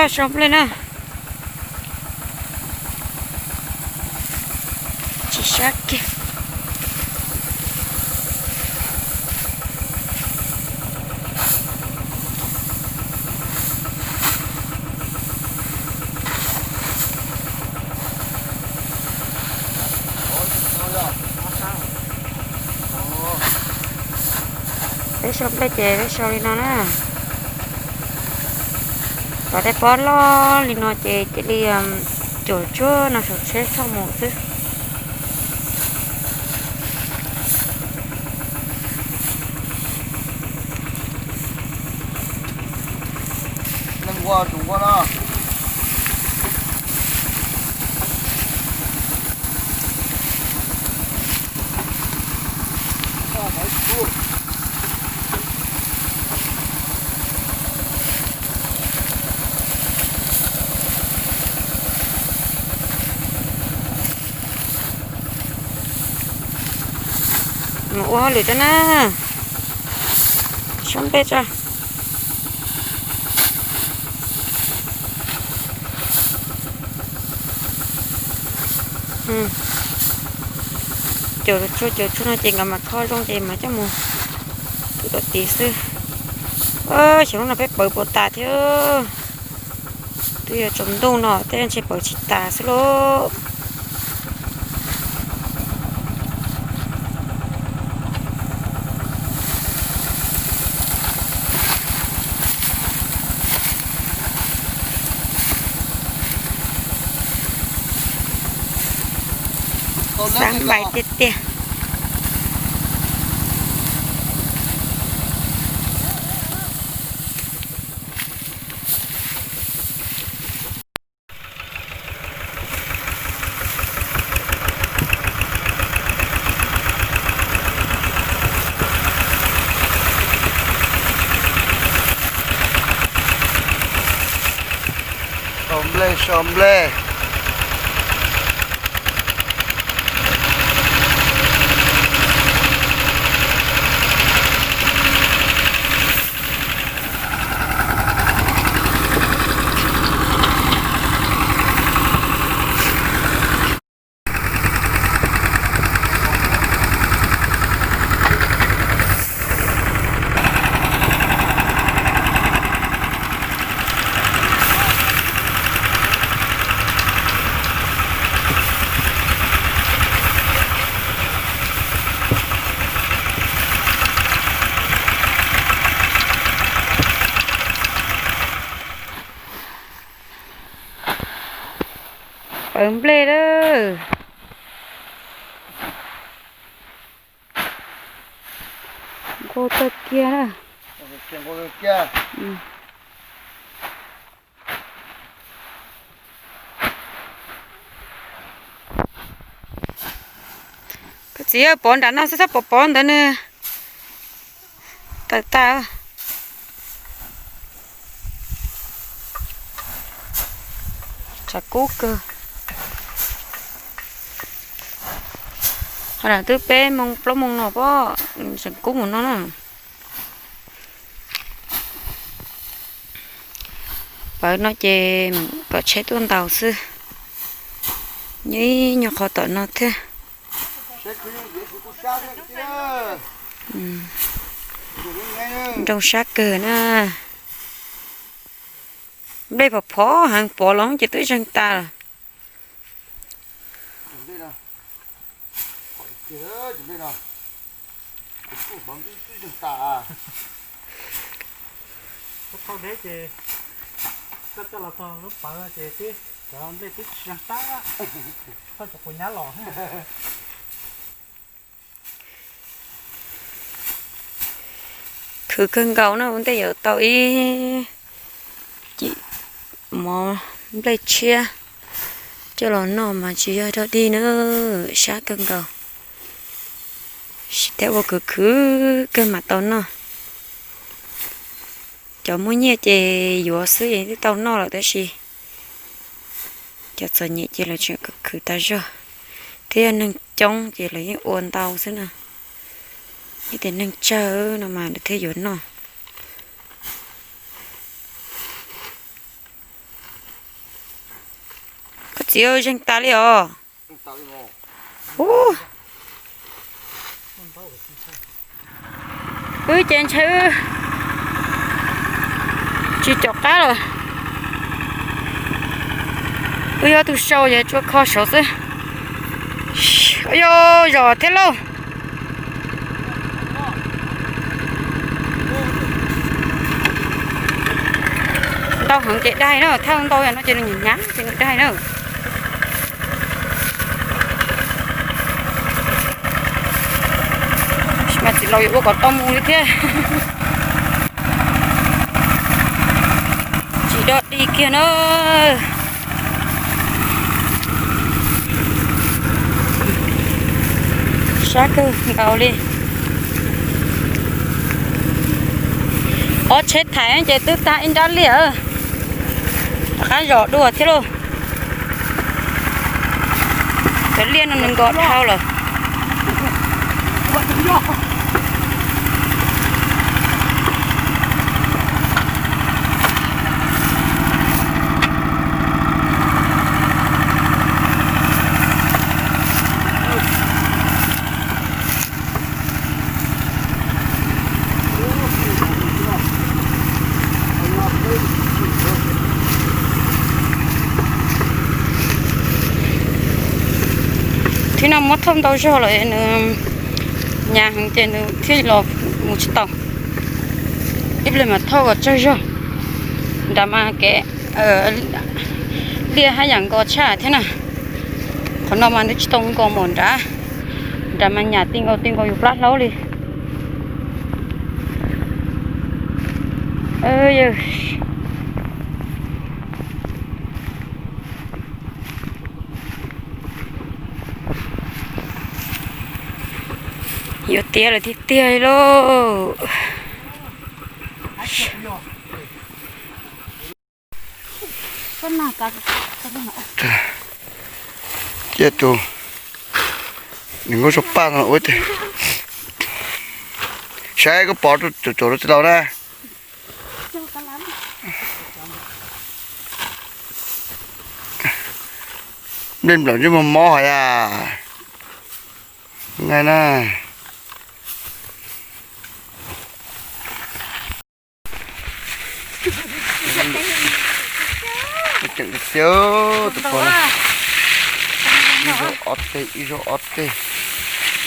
Sau nplej na. Tsis sab kiag. Peb sau nplej ces peb sau li no na. Cov tej pob loj li no ces cia li cuam tsuag no saum tsheb txhob mus xwb. Mus ua hauj lwm tso na. Sau nplej tso. Caum tsuag caum tsuag no ces nkawd mam kho zoo ces mam coj mus tu rau tid xwb. Xyov lub no peb pawv puas tas thiab. Twb yuav tsaus ntuj no tej ntshe pawv tsis tas xwb lauj. Xab npais tiag tiag. Sau nplej, sau nplej. Pawv nplej lawm. Nqus tag kiag na. Koj txiv, pov nram no xwb, txhob pov pov ntawd nws tawm tas. Tshav kub kawg. Qhov no twb peb moos plaub moos no pob, tseem kub mus no na. Pawv no ces kom tsheb tuaj ntaus xwb. Nyob ib nyuag qhov tom no thiab. Nroo sab kawg na. Nplej phom phom heev, pov los ces twb zeeg tas lawm. Thauj deb ces koj coj los txog lub pawv ces twb cov nplej twb tsis zeeg tab, koj tsis quav nyab los. Khwv kawg nkaus na, ua ntej yuav tau ib cim mov nplej tshiab coj los noj mas tsis yog dog dig na, sab kawg nkaus. Sib teb ua khwv khwv kawg mam tau noj. Cov muaj nyiaj ces yuav xwb es twb tau noj lawm tab sis cov txom nyem ces lawv tseem khwv tas zog, thiab yog neeg coob ces lawv yeej ua ntau xwb na. Ib tias neeg tsawg no mas lawv thiaj yuav noj. Txiv, zeeg tas li os. Ub, wb ces ntshai wb tsis caum qab lawm. Wb yuav tus sau ces tsuas kho saud xwb. Yog zom thiab lauj. Ntau heev ces daig na, thauj ntau yam no ces nws hnyav hnyav ces nws daig na. Mas txiv laus yuav ua kom tau mus li thiab. Tsis dog dig kiag na. Sab kawg nkaus li. Ob tsheb thaiv ces twb tag ib nrab liaj, rov qab zom dua thiab lauj. Cov liaj no nws nkos dhau lawm. Thib no muab thauj ntau zog lawm nws hnyav heev ces nws thiaj los mus tsis tau. Ib pliag mam thauj kom tsawg zog. Nrad mas kev liaj haj yam nkos tshaj thiab na. Qhov no mas nws tsis tau nkos npaum nrad. Nrad mas nyam ti nkaus ti nkaus yus plab hlaub li. Yuav tiav lawm tiag tiag li lauj. Cia tus, nws nkauj zog paj no ua tiag. Saib koj pov rau txiv laus na. Nplej nplawm ntsej muag mob hos yas. Nqaij na. Ceem tiag tiag tus pog no. Ib zaug ob teg, ib zaug ob teg.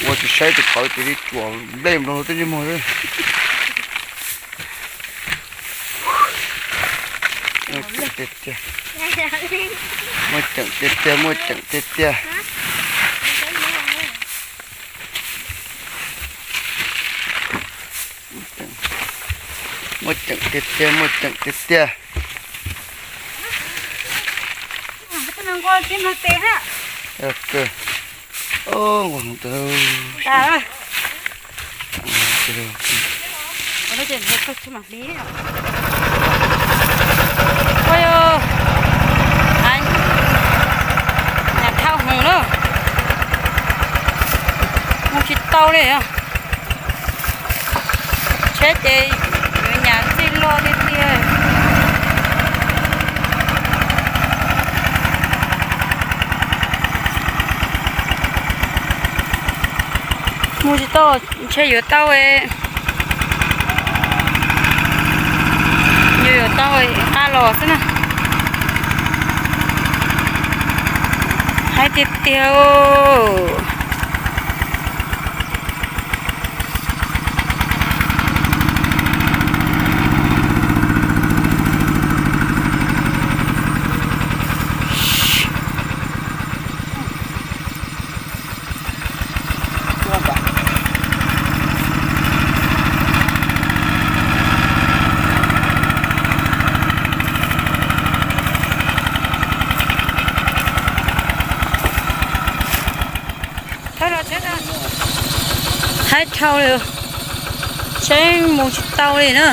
Ua tsis saib tus qawv ces li tsuam nplej nploo tej ntsej muag xwb. Muaj ceem tiag tiag. Muaj ceem tiag tiag, muaj ceem tiag tiag. Muaj ceem tiag tiag, muaj ceem tiag tiag. Nyam thauj heev na, mus tsis tau li. Tsheb ces yuav nyam txij loj tiag tiag. Mus tsis tau, ntshe yuav tau, yuav yuav tau nqa los xwb na. Haib tiag tiag. Haib dhau li, tsheb mus tsis tau li na.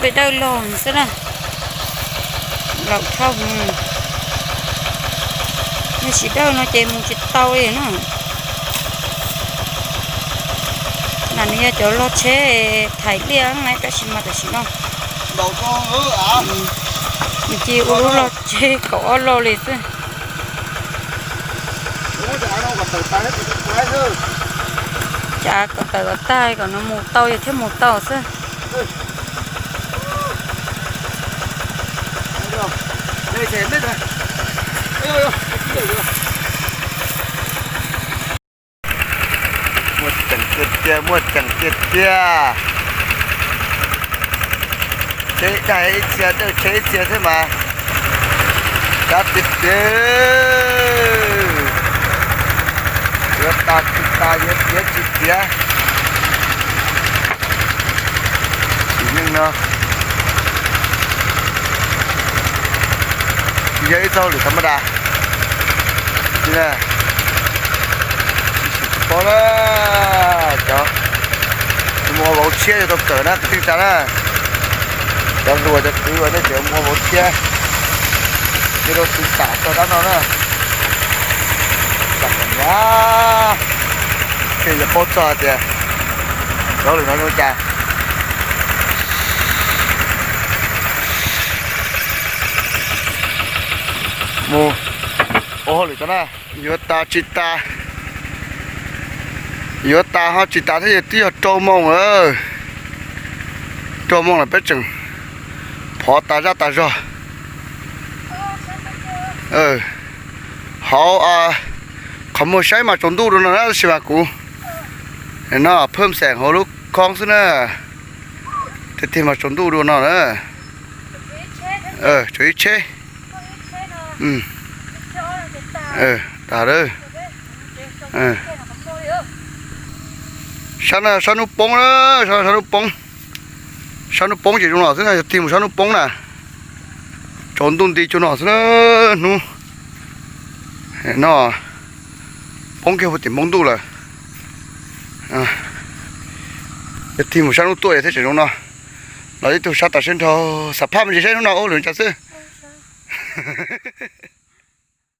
Peb dawj log xwb na, laus dhau mus. Yog tsis dawj no ces mus tsis tau li na. Nam nws yog cov log tsheb thaiv liaj na, tab sis mas tam sim no nws cia ua lub log tsheb kaum ob log li xwb. Cas kom tawm kom tag kom nws mus tau yog thiaj mus tau xwb. Muaj ceem tiag tiag, muaj ceem tiag tiag. Tsheb daig ib txhia, dawj tsheb ib txhia thiab mas. Sab tiag tiag. Yuav tas tsis tas, yuav tiav tsis tiav. Sim neej no tsis yog ib txoj hauj lwm tham ma das. Tsis paub na, cov mus ua vauv tshiab yuav tau kawm na kwv tij neej tsa na. Cov hluas cov kwv uas nej tseem mus ua vauv tshiab, yuav tau xwm tam txog dab no na. Tam kom nyav, thiaj yuav paub txog tias cov hauj lwm no zoo cas. Mus ua hauj lwm tso na. Yuav tas tsis tas, yuav tas ho tsis tas thiab, twb yog rau moos lawm. Rau moos lawm peb tseem phov tas zaj tas zog. Hauv qhov muag saib mas tsaus ntuj dua no na, tab sis mas kuv no phwj xeem hauv lub khoob xwb na. Tiag tiag mas tsaus ntuj dua no na. Tsaus ib tsheb. Tas lawm. Sab no sab hnub poob na, sab no sab hnub poob. Sab hnub poob ces zoo no xwb na, yog tig mus sab hnub poob na. Tsaus ntuj nti cuag no xwb na, hnub no poob kiag puag tim npoo ntuj lawm. Yog tig mus sab hnub tuaj thiaj tseem zoo no. Los ib tug sab tas seb nrho, xam phaj me ntsis seb hnub no ua hauj lwm cas xwb.